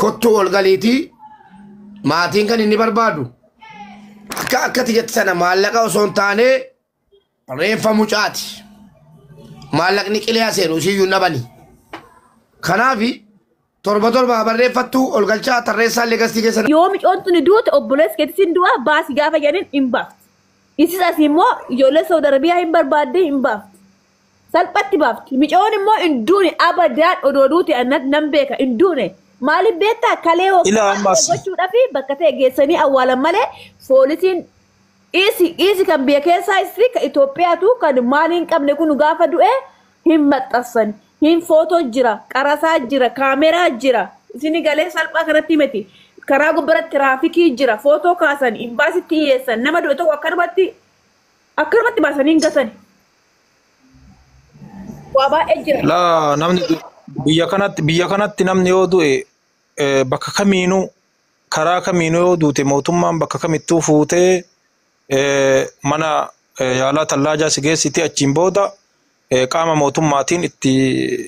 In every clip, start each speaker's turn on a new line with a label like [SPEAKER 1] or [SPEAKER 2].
[SPEAKER 1] Kottuu ol galiitii maatiin kan inni barbaadu akka akkati jette sana maallaqa osoo hin taane reeffa mucaati. Maallaqni qilee seenu isiyyuu dhabani. Kanaafi torba torba barreeffattu ol galchaa tarreessaa illee gastii keessa
[SPEAKER 2] Yoo micoon tuni duute obboleessi keetis hin du'a baasi gaafa jedhaniin hin baafti. Isis asii immoo ijoollee Saudi Arabiyaa hin barbaadde hin baafti. Salphatti baafti. Micoon immoo hin duune abadaan odoo duute nan beeka hin duune. Maaliif beektaa kalee
[SPEAKER 3] Ilaa ammas.
[SPEAKER 2] gochuudhaaf bakka ta'e geessanii awwaalan malee poolisiin dhiisi kan biyya keessaa isi kan Itoophiyaatu kan maal hin qabne kun gaafa du'e hin maxxansan. Hin footoo jira, qarasaa jira, kaameraa jira. Isin galee salphaa kanatti himati. Karaa gubbaratti tiraafikii jira, footoo kaasan, imbaasitti dhiyeessan, nama du'e tokko akkanumatti akkanumatti baasanii hin gatan. Waa baay'ee jira.
[SPEAKER 3] Laa namni biyya kanatti namni yoo du'e bakka kamiinuu karaa kamiinuu yoo duute mootummaan bakka kamittuu fuutee mana yaalaa tallaajaa si geessiti achiin booda qaama mootummaatiin itti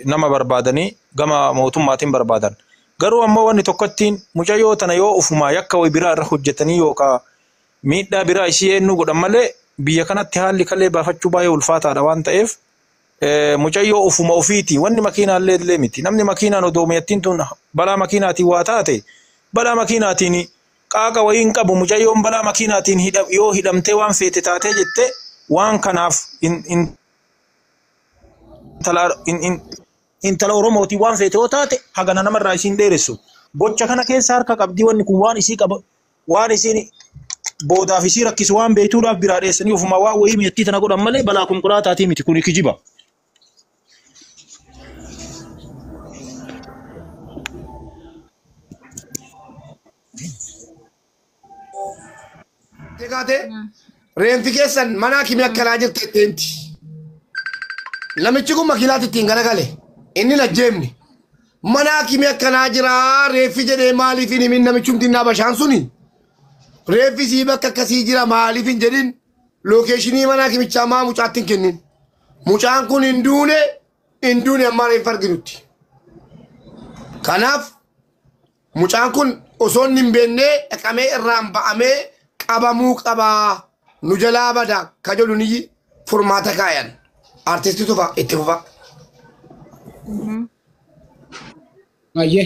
[SPEAKER 3] nama barbaadanii gama mootummaatiin barbaadan. Garuu ammoo wanni tokkottiin mucayyoo tana yoo ufumaa yakka wayi biraa irra hojjetanii yookaan miidhaa biraa ishii eenyu godhan malee biyya kanatti haalli kalee baafachuu baay'ee ulfaataadha waan ta'eef mucayyoo ufuma ofiiti wanni makiinaallee illee miti. Namni makiinaan odoo miyattiin tun balaa makiinaatiin waa taate balaa makiinaatiin qaaqa wayii hin qabu mucayyoon balaa makiinaatiin yoo hidhamtee waan feete taatee jette waan kanaaf intala Oromootiin waan feete yoo taate hagana namarraa isiin dheeressu. Gocha kana keessa harka qabdii wanni kun waan isii qaba waan isiin boodaaf isii rakkisu waan beektuudhaaf biraa dheessanii ofuma waan wayii miyattii tana godhan malee balaa konkolaataatii miti kuni kijiba.
[SPEAKER 1] Kaate reenfi keessan mana hakimii akkanaa jirti jetteenti. Namichi kun makiinaatti ittiin garagale inni lajjeemni. Mana hakimii akkanaa jira reeffi jedhee maaliif hin himin namichumti innaa bashaan suni. Reeffi sii bakka akkasii jira maaliif hin jedhin lookeeshinii mana hakimichaa maa mucaatti hin kennin. Mucaan kun hin duune hin duune ammaa reeffa arginutti. Kanaaf mucaan kun osoo inni hin beekne dhaqamee irraan ba'amee qabamuu qabaa nu jalaa bada ka jedhu ni furmaata kaayan. Artistii tufa itti fufa.
[SPEAKER 4] Baay'ee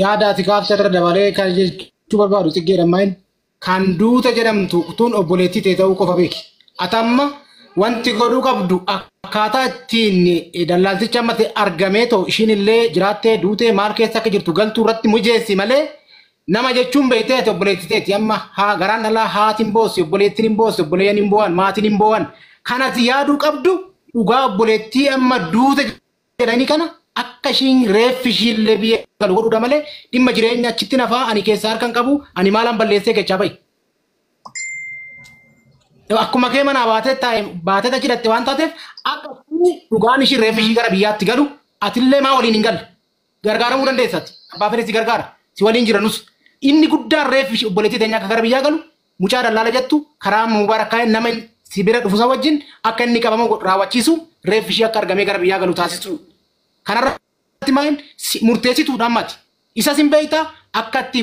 [SPEAKER 4] yaada ati kaafte irra dabalee kan jechuu barbaadu xiqqeedha maal kan duuta jedhamtu tun obboleettii ta'e ta'uu qofa beeki. Ati amma wanti godhuu qabdu akkaataa ittiin dallaalticha amma argamee ta'u ishiin illee jiraattee duutee maal keessa akka jirtu galtuu irratti mijeessi malee nama jechuun beektee ati obboleettii teeti amma haa garaan dhalaa haatiin boossi obboleettiin hin boossi obboleeyyan hin boo'an maatiin hin boo'an kan ati yaaduu qabdu dhugaa obboleettii amma duuta jedhanii kana akka ishiin reeffi ishiillee biyya galu godhuudha malee dhimma jireenya achitti nafaa ani keessaa harka hin qabu ani maalaan balleessee gachaa bahi. Akkuma kee manaa baatee taa'e baatee achi hidhatte waan taateef akka dhugaan ishii reeffi ishii gara biyyaatti galu atillee maa waliin hin galle gargaaramuu dandeessati abbaa fedhe si gargaara si waliin jira nus inni guddaan reeffi ishii obboleettii teenya akka gara biyyaa galu mucaa dallaala jettu karaa mubaarakkaa'een nama si bira dhufu isa wajjin akka inni qabamu raawwachiisu reeffi ishii akka argamee gara biyyaa galu taasisu. Kanarratti maal murteessituudha ammati. Isas hin beektaa akka itti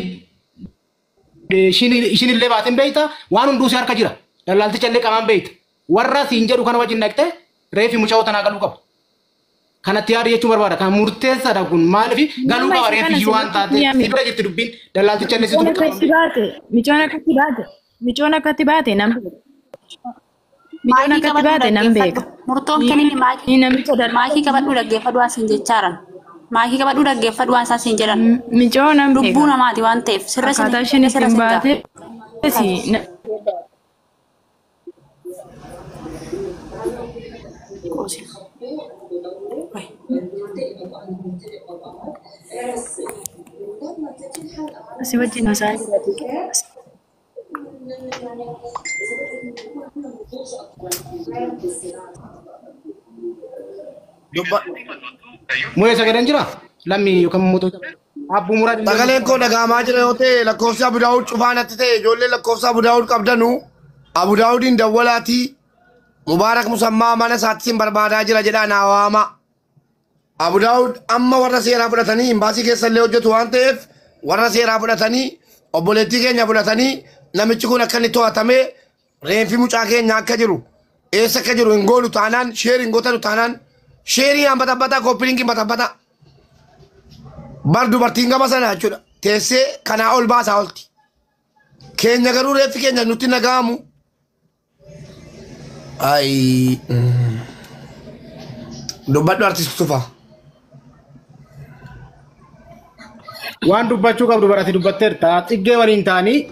[SPEAKER 4] ishiin illee baate hin beektaa waan hunduu si harka jira. Dallaalticha illee qamaan beekta. Warra siin jedhu kana wajjin dhaqxee reeffi mucaa tanaa galuu qaba. Kanatti yaada jechuu barbaada. Kan murteessaadha kun maaliif galuu qaba reeffi ishii waan taateef si bira jirti dubbiin dallaalticha illee situ
[SPEAKER 5] Micoon akkatti baate micoon akkatti baate micoon akkatti baate nan beeka. Micoon
[SPEAKER 6] Maakii
[SPEAKER 5] akkatti
[SPEAKER 6] qabadhu
[SPEAKER 5] baate nan
[SPEAKER 6] dhaggeeffadhu.
[SPEAKER 5] beeka.
[SPEAKER 6] Murtoon kenninni maakii
[SPEAKER 5] Ni namicha dal
[SPEAKER 6] maakii qabadhu dhaggeeffadhu waan siin jechaaran. Maakii qabadhu dhaggeeffadhu waan isaan siin jedhan.
[SPEAKER 5] Micoo nan
[SPEAKER 6] Lubbuu
[SPEAKER 5] beeka.
[SPEAKER 6] namaati waan ta'eef sirra sin
[SPEAKER 5] Akkaataa isheen
[SPEAKER 6] sirra
[SPEAKER 5] ittiin
[SPEAKER 6] sin ga'a.
[SPEAKER 5] baate si
[SPEAKER 6] Qoosi. Wayi.
[SPEAKER 5] si wajjin haasa'aa jirti.
[SPEAKER 1] Dubba
[SPEAKER 4] Mu'ee sagaleen jira lammii yookaan mootota abbuu muraa
[SPEAKER 1] sagaleen koo dhaga'amaa jira yoo ta'e lakkoofsa Abu Daawud cufaa natti ta'e ijoollee lakkoofsa Abu Daawud qabdanu Abu Daawudiin dawwalaatii Mubaarak Musammaa mana isaatti sin barbaadaa jira jedhaa naa waama. Abu Daawud amma warra seeraa fudhatanii imbaasii keessa illee hojjetu waan ta'eef Warra seeraa fudhatanii obboleettii keenya fudhatanii namichi kun akka inni to'atamee reenfi mucaa keenya akka jiru eessa akka jiru hin goonu taanaan share hin gootanu taanaan sheerii aan batabbata koppiliinkiin batabbata. Bar dubartiin gama sana jechuudha. Teessee kanaa ol baasaa olti. Keenya garuu reeffi keenya nutti naga'amu. Ayi. Dubbadhu artist Tufaa.
[SPEAKER 4] Waan dubbachuu qabdu barate dubbatteerta. Xiggee waliin ta'anii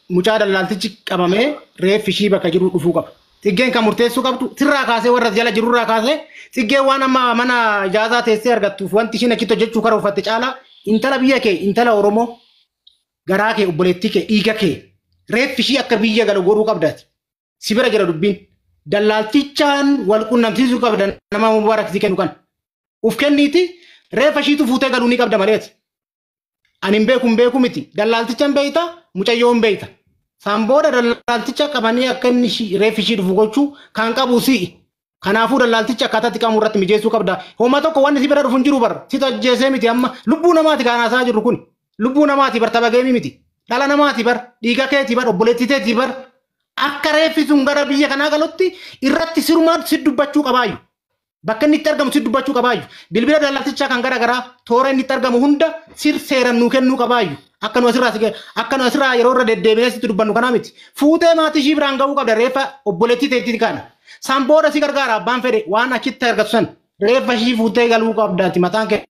[SPEAKER 4] mucaa dallaaltichi qabamee reeffi ishii bakka jiru dhufuu qaba. Xiggeen kan murteessuu qabdu sirraa kaasee warra jala jirurraa kaasee xiggeen waan amma mana ijaazaa teessee argattuuf wanti ishiin achitti hojjechuu kara uffatte caalaa intala biyya kee intala Oromoo garaa kee obboleettii kee dhiiga kee reeffi ishii akka biyya galu godhuu qabdaati. Si bira jira dubbiin. Dallaaltichaan wal qunnamsiisuu qabda nama mubaarak si kennu kan. Uf kenniiti reeffa ishiitu fuutee galuu ni qabda maleeti. Ani hin beeku hin beeku miti. Dallaalticha hin beeyta, mucayyoo hin beeyta. San booda dallaalticha qabanii akka inni reeffi ishii dhufu gochuu kan qabu si'i. Kanaafuu dallaalticha akkaataa itti qabu irratti mijeessuu qabda. Homa tokko wanni si bira dhufu hin jiru bara. Si tajjeesee miti amma lubbuu namaati kan haasaa jirru kun. Lubbuu namaati bar tabageemii miti. Dhala namaati bar dhiiga keeti bar obboleettii teeti bar. Akka reeffi sun gara biyya kanaa galutti irratti sirumaan si dubbachuu qabaayyu. Bakka inni itti argamu si dubbachuu qabaayyu. Bilbila dallaaltichaa kan gara garaa toora inni itti argamu hunda sir seeran nuu kennuu qabaayyu. Akka nu asirraa akka nu asirraa yeroo irra deddeebinee sitti dubbannu kanaa miti. Fuutee maatii ishii biraan ga'uu qabda reeffa obboleettii teetti kana. San booda si gargaara abbaan fedhe waan achitti argatu san reeffa ishii fuutee galuu qabdaati mataan kee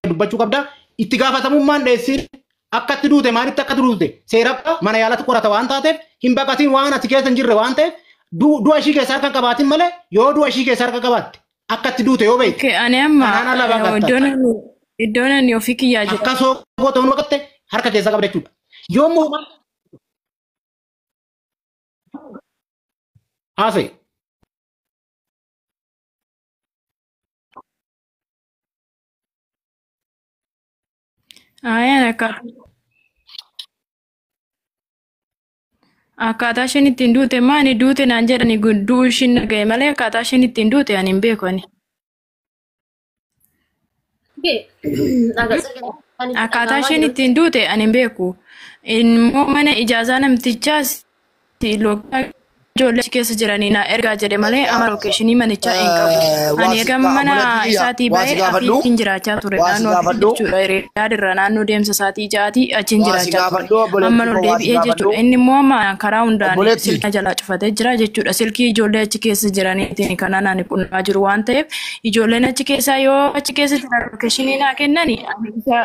[SPEAKER 4] dubbachuu qabda. Itti gaafatamummaan dheessiin akka itti duute maalitti akka duute seera mana yaalatti qorata waan taateef hin baqatiin waan ati keessa hin jirre waan ta'eef du'a ishii keessa harka hin qabaatin malee yoo du'a ishii keessa harka qabaatte akka itti duute yoo beekte.
[SPEAKER 5] Okay, ani amma
[SPEAKER 4] Kanaan ala baqatta.
[SPEAKER 5] Iddoon ani ofii kiyyaa jira.
[SPEAKER 4] Akka soogoo ta'uun baqatte harka keessa qabda jechuudha. Yoo immoo haasa'e.
[SPEAKER 5] Ayaan akkaataa isheen ittiin duute maani duute naan jedhani du'uu ishiin dhaga'e malee akkaataa isheen ittiin duute ani hin beeku ani. Akkaataa isheen ittiin duute ani hin beeku. Immoo mana ijaazaa namtichaas ijoollee achi keessa jiranii na ergaa jedhe malee amma lookeeshinii manichaa hin qabu. Ani erga mana isaatii
[SPEAKER 1] Waa si
[SPEAKER 5] ba'ee
[SPEAKER 1] gaafadhu.
[SPEAKER 5] achiin jiraachaa ture.
[SPEAKER 1] Waa si
[SPEAKER 5] Naannoo
[SPEAKER 1] gaafadhu.
[SPEAKER 5] jechuudha. Hiriyaadha naannoo deemsa isaatii ja'aatii achiin
[SPEAKER 1] Waa si
[SPEAKER 5] jiraachaa
[SPEAKER 1] gaafadhu
[SPEAKER 5] ture.
[SPEAKER 1] obboleettii
[SPEAKER 5] Amma ol
[SPEAKER 1] koo waa si
[SPEAKER 5] deebi'ee
[SPEAKER 1] gaafadhu.
[SPEAKER 5] jechuudha. Inni immoo amma karaa hundaan
[SPEAKER 1] Obboleettii.
[SPEAKER 5] silkii jalaa cufatee jira jechuudha. Silkii ijoollee achi keessa jiraniitiin kanaan ani qunnaa jiru waan ta'eef ijoolleen achi keessaa yoo achi keessa jiran lookeeshinii naa kennani ani isa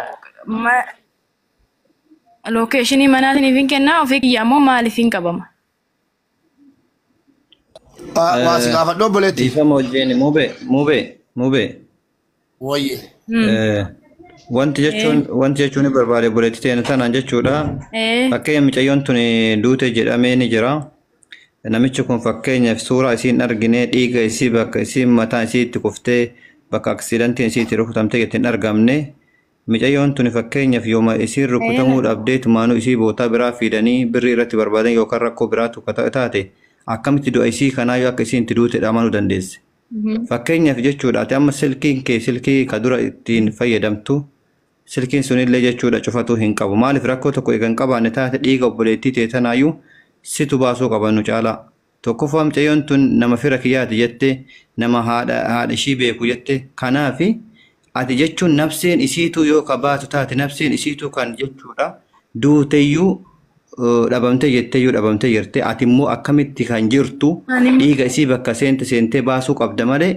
[SPEAKER 5] lookeeshinii manaatiin hin kennaa ofii kiyyaa immoo maaliif hin qabama?
[SPEAKER 1] Waa si gaafadhu obboleettii.
[SPEAKER 7] Dhiifama wajjin mubee mubee mubee.
[SPEAKER 1] Wayye.
[SPEAKER 7] Wanti jechuun barbaade obboleettii teenya tanaan jechuudha. Fakkeenya mucayyoon tun duute jedhamee ni jira. Namichi kun fakkeenyaaf suuraa isiin argine dhiiga isii bakka isiin mataan isii itti kuftee bakka aksiidantiin isii itti rukutamtee jettee hin argamne. Mucayyoon tun fakkeenyaaf yooma isiin rukutamuu dhabdee tumaanuu isii bootaa biraa fiidanii birrii irratti barbaadan yookaan rakkoo biraatu taate akkamitti du'a isii kanaa yoo akka isiin itti duute amanuu dandeesse. Fakkeenyaaf jechuudha ati amma silkiin kee silkii ka dura ittiin fayyadamtu silkiin sunillee jechuudha cufatuu hin qabu. Maaliif rakkoo tokko eega hin qabaanne taate dhiiga obboleettii ta'e tanaayyuu situ baasuu qaba nu caalaa. Tokkoffaa mucayyoon tun nama fira kiyyaati jette nama haadha haadha ishii beeku jette kanaafi ati jechuun nafseen isiituu yoo ka baatu taate nafseen isiituu kan jechuudha duuteyyuu dhabamtee jetteeyyuu dhabamtee jirte ati immoo akkamitti kan jirtu dhiiga isii bakka seente seentee baasuu qabda malee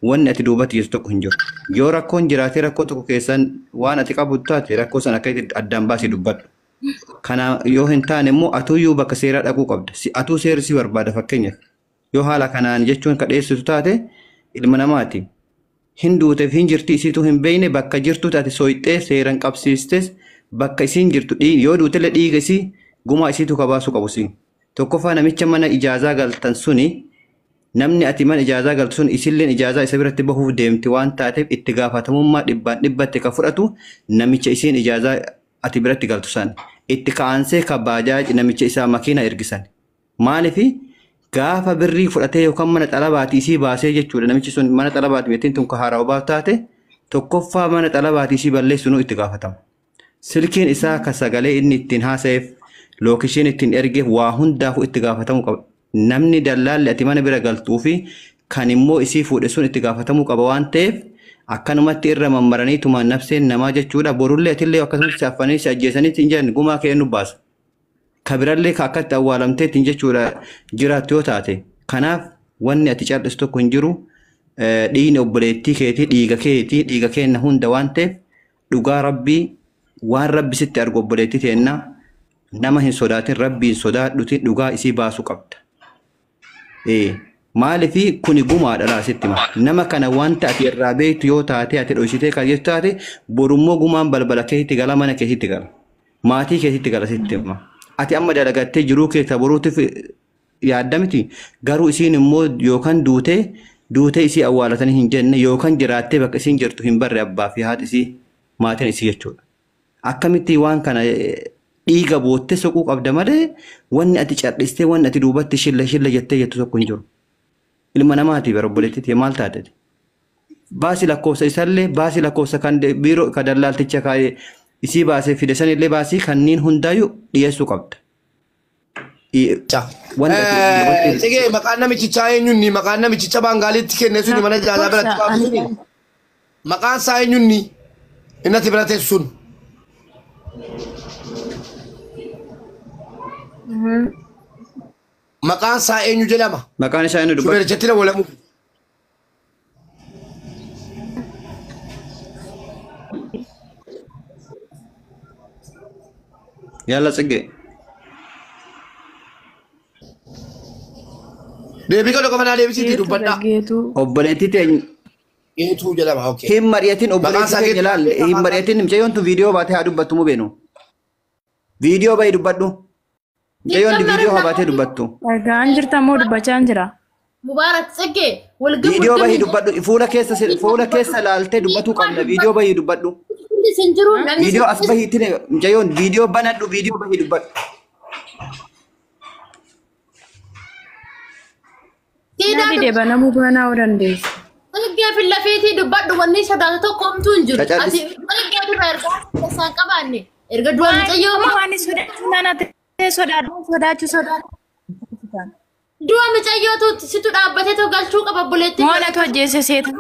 [SPEAKER 7] wanni ati duubatti jirtu tokko hin jiru. Yoo rakkoon jiraatee rakkoo tokko keessan waan ati qabu taate rakkoo sana akka itti addaan baasii dubbadhu. Kana yoo hin taane immoo atuyyuu bakka seeraa dhaquu qabda. Atuu seerri si barbaada fakkeenyaaf. Yoo haala kanaan jechuun ka dheessitu taate ilma namaati. Hin duuteef hin jirti isiituu hin beekne bakka jirtu taate sooyixee seeran qabsiistes bakka isiin jirtu yoo duutellee dhiiga isii gumaa isiitu ka baasuu qabu siin. Tokkoffaa namicha mana ijaazaa galtan suni namni ati mana ijaazaa galtu sun isilleen ijaazaa isa biratti bahuuf deemti waan taateef itti gaafatamummaa dhibbaan dhibbatti ka fudhatu namicha isiin ijaazaa ati biratti galtu san. Itti ka'aansee ka baajaaj namicha isaa makiina ergisan. Maaliifi gaafa birrii fudhatee yookaan mana xalabaati isii baasee jechuudha namichi sun mana xalabaati meetiin tun ka haaraa baatu taate Tokkoffaa mana xalabaatii isii balleessunuu itti gaafatama. Silkiin isaa ka sagalee inni ittiin haasa'eef lookishiin ittiin ergeef waa hundaafuu itti gaafatamuu qaba. Namni dallaalli ati mana bira galtuu fi kan immoo isii fuudhe sun itti gaafatamuu qaba waan ta'eef akkanumatti irra mammaraniituma nafseen namaa jechuudha. Borullee atillee akkasumatti si affanii si ajjeesanitti hin jiran gumaa kee nu baasa. Kabirallee ka akkatti awwaalamtee ittiin jechuudha jiraattu yoo taate. Kanaaf wanni ati cal'istu tokko hin jiru. Dhiigni obboleettii keetii dhiiga keetii dhiiga keenna hunda waan ta'eef dhugaa rabbii waan rabbi sitti argu obboleettii teenna nama hin sodaatin rabbiin sodaadhuti dhugaa isii baasuu qabda. Maalifi kuni gumaadha laa sitti hima. Nama kana wanta ati irraa beektu yoo taate ati dhoysitee kan jettu taate borummoo gumaan balbala keetitti gala mana keetitti gala. Maatii keetitti gala sitti hima. Ati amma dalagattee jiruu kee ta boruutiif yaadda miti. Garuu isiin immoo yookaan duutee duutee isii awwaalatanii hin jenne yookaan jiraattee bakka isiin jirtu hin barre abbaa fi haati isii maatiin isii jechuudha. Akkamitti waan kana dhiiga boottee soquu qabda malee wanni ati cal'istee wanni ati duubatti shilla shilla jettee jettu tokko hin jiru. Ilma namaati bara obboleettiitii maal taate? Baasii lakkoofsa isallee baasii lakkoofsa kan biiroo kan dallaalticha kaa'ee isii baasee fide sanillee baasii kanneen hundaayyuu dhiyeessuu qabda. Wanti ati
[SPEAKER 1] Tsigee maqaan namichichaa eenyunni maqaan namichicha Baangaaliitti kenne suni mana ijaazaa biratti baasu suni maqaan isaa eenyunni inni ati bira teessu sun. Maqaan isaa eenyu jedhama?
[SPEAKER 7] Maqaan isaa eenyu dubbatu?
[SPEAKER 1] Shufeerichatti dawwalamu.
[SPEAKER 7] Yalla Tsigee.
[SPEAKER 1] Deebii kana qofa naa deebisiitii
[SPEAKER 5] Geetuu
[SPEAKER 1] dubbadhaa.
[SPEAKER 5] geetuu.
[SPEAKER 7] Obboleettii teenya
[SPEAKER 1] Geetuu jedhama okay.
[SPEAKER 7] hin mari'atin
[SPEAKER 1] Maqaan
[SPEAKER 7] obboleettii
[SPEAKER 1] isaa
[SPEAKER 7] teenya
[SPEAKER 1] Geetuu
[SPEAKER 7] laal hin mari'atin mucayyoon tun viidiyoo baatee haa dubbattu mu beenu. Viidiyoo bahi dubbadhu. Mucayyoon viidiyoo haa baatee dubbattu.
[SPEAKER 5] Dhagaan jirta moo dubbachaa hin jira?
[SPEAKER 8] Mubaarak Tsige walgam
[SPEAKER 7] Viidiyoo
[SPEAKER 8] walgam
[SPEAKER 7] bahii dubbadhu fuula keessa fuula keessa laaltee dubbatuu qabna viidiyoo bahii dubbadhu.
[SPEAKER 8] Hundi sin jiru namni
[SPEAKER 7] Viidiyoo as bahiitti mucayyoon viidiyoo banadhu viidiyoo bahii dubbadhu.
[SPEAKER 8] Siidaa
[SPEAKER 5] Namni deebanamuu banaa oo dandeessu.
[SPEAKER 8] Tsigee fi lafeetii dubbadhu wanni sodaatu tokko homtuu hin jiru. Ati
[SPEAKER 7] Cacallis.
[SPEAKER 8] Tsigee irraa ergaa keessaa hin qabaanne erga du'a mucayyoo
[SPEAKER 5] Waan sodaachuu nana ta'e sodaadhu sodaachuu sodaachuu.
[SPEAKER 8] du'a mucayyootu situ dhaabbateetu galchuu qaba obboleettii.
[SPEAKER 5] Moolatu ajjeese seeta.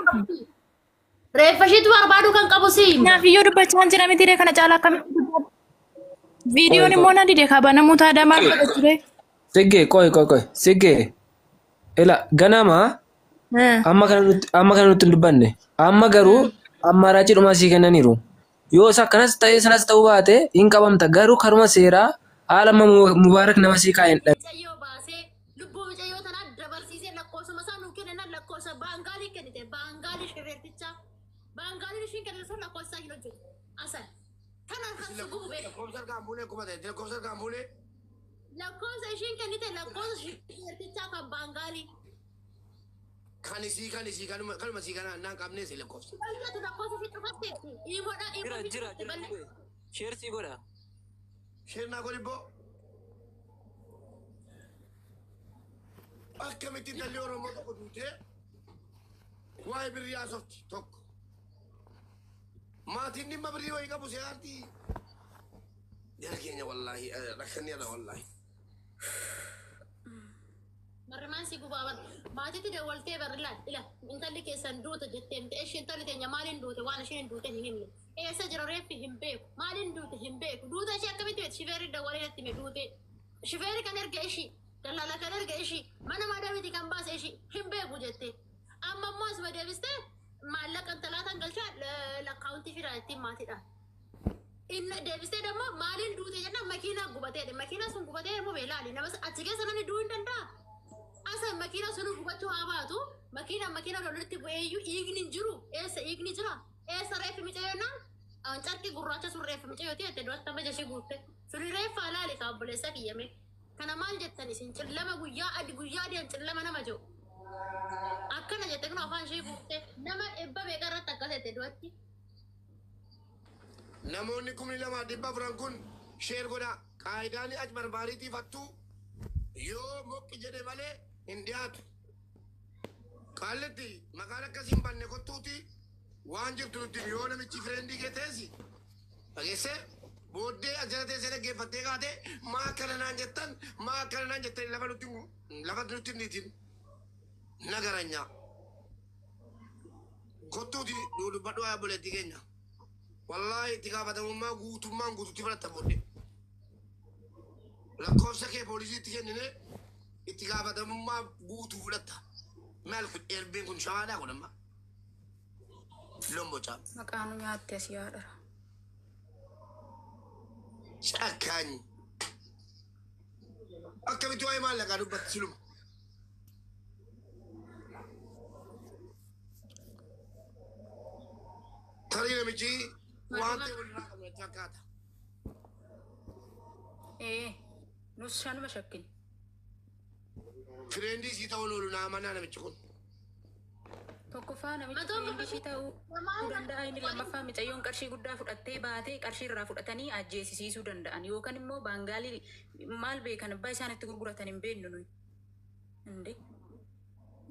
[SPEAKER 8] Reeffa ishiitu barbaaduu kan qabu si.
[SPEAKER 5] Naaf iyyuu dubbachaa hin jira miti kana caalaa akkamitti dubbadhu? Viidiyoon immoo na dide kabanamuu taada maal godhachuu ree?
[SPEAKER 9] Tsigee qoy qoy qoy Tsigee ila ganama amma kana nutti amma kana nutti hin dubbanne amma garuu ammaaraachii dhumaa sii kennaniiru. Yoo isa akkanas ta'ee sanas ta'uu baate hin qabamta garuu karuma seeraa haala amma Mubaarak nama sii kaa'een dhabe.
[SPEAKER 8] Mucayyoo baasee lubbuu mucayyoo tanaa dabarsiisee lakkoofsuma isaa nuu kennan lakkoofsa baangaalii kennite baangaalii shifeertichaa baangaaliin ishiin kennite sun lakkoofsa isaa hin hojjetu asan kanaan kan si gubu beeku.
[SPEAKER 1] Lakkoofsa harkaan fuunee akkuma ta'e lakkoofsa harkaan fuunee
[SPEAKER 8] Lakkoofsa ishiin kennite lakkoofsa shifeertichaa kan baangaalii.
[SPEAKER 1] kan isii kan isii kanuma kanuma isii kana naan qabnee si lakkoofsa.
[SPEAKER 8] Bal'atu lakkoofsa ishii cufatte dhiimoodha
[SPEAKER 9] Jira
[SPEAKER 8] dhiimoo
[SPEAKER 9] jira
[SPEAKER 8] ishii
[SPEAKER 9] jira
[SPEAKER 8] bal'atu.
[SPEAKER 9] sheersii godha.
[SPEAKER 1] Sheernaa godhi ibboo. Akkamitti intalli Oromoo tokko duutee waa'ee birrii haasofti tokko. Maatiin dhimma birrii wayii qabu seeraatti. Jara keenya wallaahi rakkanneerra wallaahi.
[SPEAKER 8] Marrimaan si gubaa bar maatiitti dawwaltee bar ilaal ila intalli keessan duute jettee miti isheen intalli teenya maaliin duute waan isheen hin duute hin himne eessa jira reeffi hin beeku maaliin duute hin beeku duute ishee akkamitti beekti shifeerri dawwalee natti hime duute shifeerri kan erga ishii dallaala kan erga ishii mana maadamiiti kan baase ishii hin beeku jette amma immoo asuma deebistee maallaqa intalaataan galchaa lakkaawuntii fidaa ittiin maatiidhaan. Inna deebistee ደግሞ maaliin duute jennaan makiinaa gubateedha. Makiinaa sun gubatee immoo beelaali. Nama achi keessa namni du'uu hin danda'a. Asa makiinaa sun gubachuu haa baatu. Makiinaa makiinaa lolitti bu'eeyyuu dhiigni hin jiru. Eessa dhiigni jira? Eessa reeffi mucayyoo carqii gurraacha sun reeffi mucayyooti jette duratti amma jashee guutte. Suni reeffa laali ka obboleessa kiyyame. Kana maal jettan isin cillama guyyaa adi guyyaa adiin cillama nama jiru. Akkana jette kun afaan ishee guutte nama ebba meeqa irratti akkas jette duratti.
[SPEAKER 1] Namoonni 2,400 kun share godhaa. Qaayidaan as barbaariitii fattuu yoo moqqi jedhe malee hin dhiyaatu. Qaallitti maqaan akkasii hin banne kottuuti. Waan jirtu nutti himi. Yoo namichi fireendii kee teessi dhageessee booddee as jala teessee dhaggeeffattee kaate maa akkana naan jettan maa akkana naan jettan lafa nutti lafa nutti hin dhiitin nagaranyaa. Kottuuti dubbadhu haa obboleettii keenya. Wallaahi itti gaafatamummaa guutummaan guututti fudhatta booddee. Lakkoofsa kee poolisiitti kennine itti gaafatamummaa guutuu fudhatta. Maal kun erbeen kun shawaadhaa kun amma. Lombocaa.
[SPEAKER 10] Maqaan nu nyaatte asii haadhara.
[SPEAKER 1] Cakkaanyi. Akkamitti waa'ee maallaqaa dubbatti siluma. Tarii namichi waan ta'e walirraa qabu natti fakkaata.
[SPEAKER 10] Ee, nus shanuma shakkin.
[SPEAKER 1] Fireendii sii ta'uun oolu naa amanaa namichi kun.
[SPEAKER 10] Tokkoffaa namichi fireendii ishii ta'uu danda'a. Inni lammaffaa micayyoon qarshii guddaa fudhattee baatee qarshii irraa fudhatanii ajjeesisiisuu danda'an yookaan immoo baangaalii maal beekan abbaa isaan itti gurguratan hin beeknu nuyi. Inde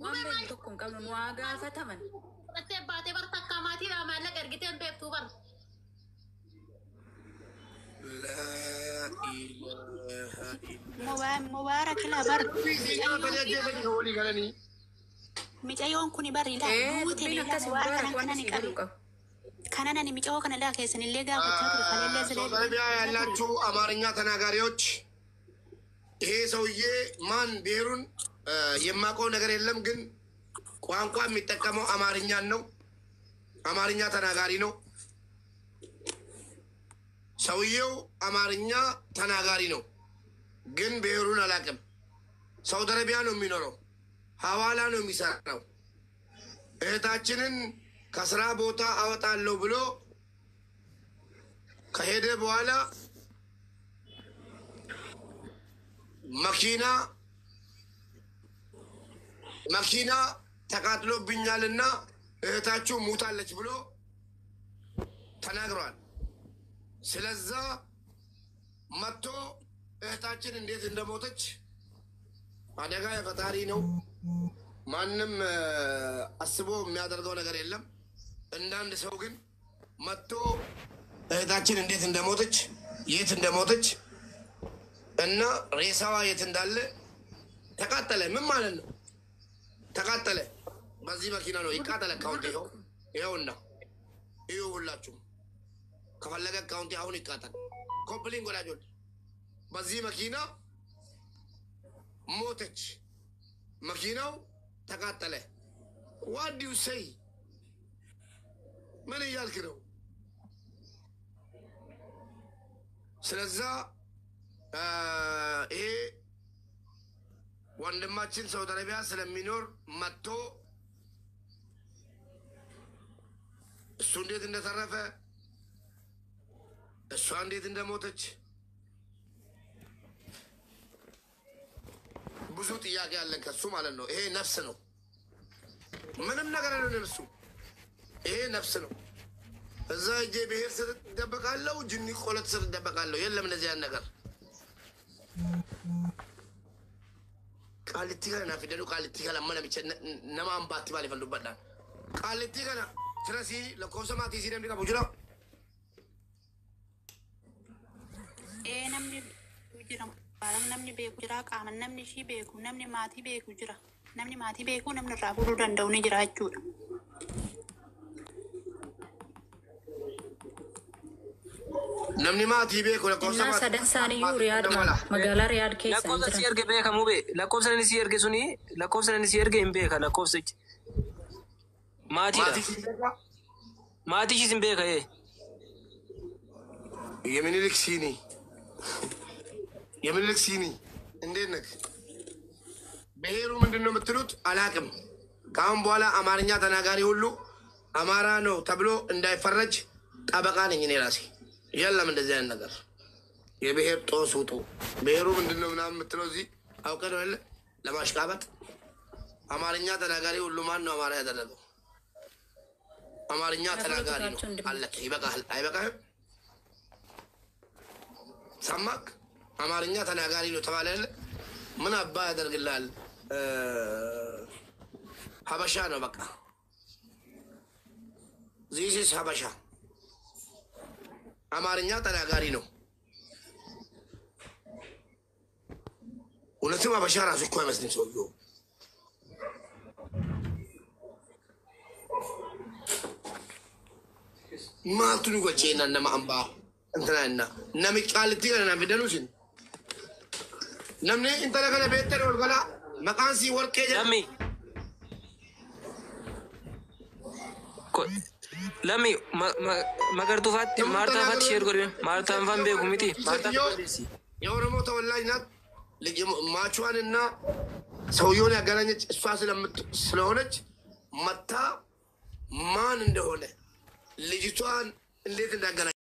[SPEAKER 10] waan beeknu tokko hin qabnu nu haa gaafataman.
[SPEAKER 8] Fudhattee baatee bar takkaa maatiidhaa maallaqa ergitee hin beektuu bar.
[SPEAKER 1] Laa ilaaha
[SPEAKER 6] Mubaarak laa bar
[SPEAKER 1] illallah. Walii galanii.
[SPEAKER 6] Micayyoon kun bari laa
[SPEAKER 10] Ee,
[SPEAKER 6] duute
[SPEAKER 10] dubbiin
[SPEAKER 6] laa
[SPEAKER 10] akkas
[SPEAKER 6] Mubaarak
[SPEAKER 10] Mubaarak
[SPEAKER 6] kanan
[SPEAKER 10] waan
[SPEAKER 6] kanan
[SPEAKER 10] asii
[SPEAKER 6] qabe.
[SPEAKER 10] galuu qabu.
[SPEAKER 6] Kanan ani micayoo kana laa keessan illee gaafachaa ture kaleellee
[SPEAKER 1] ሳውዲ
[SPEAKER 6] silee
[SPEAKER 1] አረቢያ
[SPEAKER 6] dubbachaa ture.
[SPEAKER 1] ያላችሁ አማርኛ ተናጋሪዎች ይሄ ሰውዬ ማን ብሔሩን የማውቀው ነገር የለም፣ ግን ቋንቋ የሚጠቀመው አማርኛን ነው። አማርኛ ተናጋሪ ነው። ሰውዬው አማርኛ ተናጋሪ ነው፣ ግን ብሔሩን አላውቅም። ሳውዲ አረቢያ ነው የሚኖረው፣ ሐዋላ ነው የሚሰራው። እህታችንን ከስራ ቦታ አወጣለሁ ብሎ ከሄደ በኋላ መኪና መኪና ተቃጥሎብኛልና እህታችሁ ሙታለች ብሎ ተናግሯል። ስለዛ መጥቶ እህታችን እንዴት እንደሞተች አደጋ የፈጣሪ ነው። ማንም አስቦ የሚያደርገው ነገር የለም። እንዳንድ ሰው ግን መጥቶ እህታችን እንዴት እንደሞተች የት እንደሞተች እና ሬሳዋ የት እንዳለ ተቃጠለ። ምን ማለት ነው? ተቃጠለ። በዚህ መኪና ነው ይቃጠለ። አካውንት ይኸው ይኸውና፣ እዩ ሁላችሁም። ከፈለገ አካውንቴ አሁን ይቃጠል። ኮፕሊንግ ወዳጆች፣ በዚህ መኪና ሞተች። መኪናው ተቃጠለ። What you say ምን እያልክ ነው? ስለዛ ይሄ ወንድማችን ሳውዲ አረቢያ ስለሚኖር መጥቶ እሱ እንዴት እንደተረፈ እሷ እንዴት እንደሞተች ብዙ ጥያቄ አለን ከሱ ማለት ነው። ይሄ ነፍስ ነው፣ ምንም ነገር አይደለም እሱ። ይሄ ነፍስ ነው። እዛ እጄ ብሔር ስር እደበቃለሁ፣ ጅኒ ቆለት ስር እደበቃለሁ። የለም እንደዚህ ያን ነገር ቃሊቲ kana naaf fidadhu qaalittii kana amma namicha nama ambaatti maaliif dubbadhaan qaalittii kana firasii lakkoofsa maatii isii namni qabu jira.
[SPEAKER 6] Ee namni beeku jira Mubaarak namni beeku jira qaama namni ishii beeku namni maatii beeku jira namni maatii beeku namni irraa fuudhuu danda'u ni jira jechuudha.
[SPEAKER 1] Namni maatii beeku lakkoofsa
[SPEAKER 10] Innaa
[SPEAKER 1] maatii
[SPEAKER 10] sadan isaaniiyyuu Riyaad
[SPEAKER 1] mala.
[SPEAKER 10] magaalaa Riyaad keessa hin
[SPEAKER 9] Lakkoofsa si
[SPEAKER 10] jiran.
[SPEAKER 9] erge beekamuu bee lakkoofsa inni si erge suni lakkoofsa inni si erge hin beeka lakkoofsichi. Maatiidha.
[SPEAKER 1] Maatii isii beekaa?
[SPEAKER 9] Maatii ishiis hin beeka ee.
[SPEAKER 1] የሚኒሊክ ሲኒ የሚኒሊክ ሲኒ እንዴት ነህ? ብሔሩ ምንድን ነው የምትሉት? አላቅም። ከአሁን በኋላ አማርኛ ተናጋሪ ሁሉ አማራ ነው ተብሎ እንዳይፈረጅ ጠበቃ ነኝ እኔ ራሴ። የለም እንደዚህ አይነት ነገር የብሔር ጦስ ውጡ። ብሔሩ ምንድን ነው ምናምን የምትለው እዚህ አውቀህ ነው የለ ለማሽቃበጥ። አማርኛ ተናጋሪ ሁሉ ማን ነው አማራ ያደረገው? አማርኛ ተናጋሪ ነው። አለቀ። ይበቃሃል። አይበቃህም? ሰማክ? አማርኛ ተናጋሪ ነው ተባለ አይደለ? ምን አባ ያደርግልሃል? ሀበሻ ነው በቃ። This is ሀበሻ። አማርኛ ተናጋሪ ነው። እውነትም ሀበሻ ራሱ እኮ አይመስልም ሰውየው። Maaltu nu gochee nama ambaa እንትና እና nami qaalitti kana na fidanuu sin namni intala kana beektan ol galaa maqaan sii warqee jedhama.
[SPEAKER 9] Lammi. Lammi magartuu faatti Maartaa faatti sheer godhe Maartaan faan beeku miti. Maartaan
[SPEAKER 1] ሴትዮ የኦሮሞ ተወላጅ ናት። ልጅ ማቿንና ሰውየውን ያገናኘች እሷ ስለሆነች መታ ማን እንደሆነ ልጅቷን እንዴት እንዳገናኘ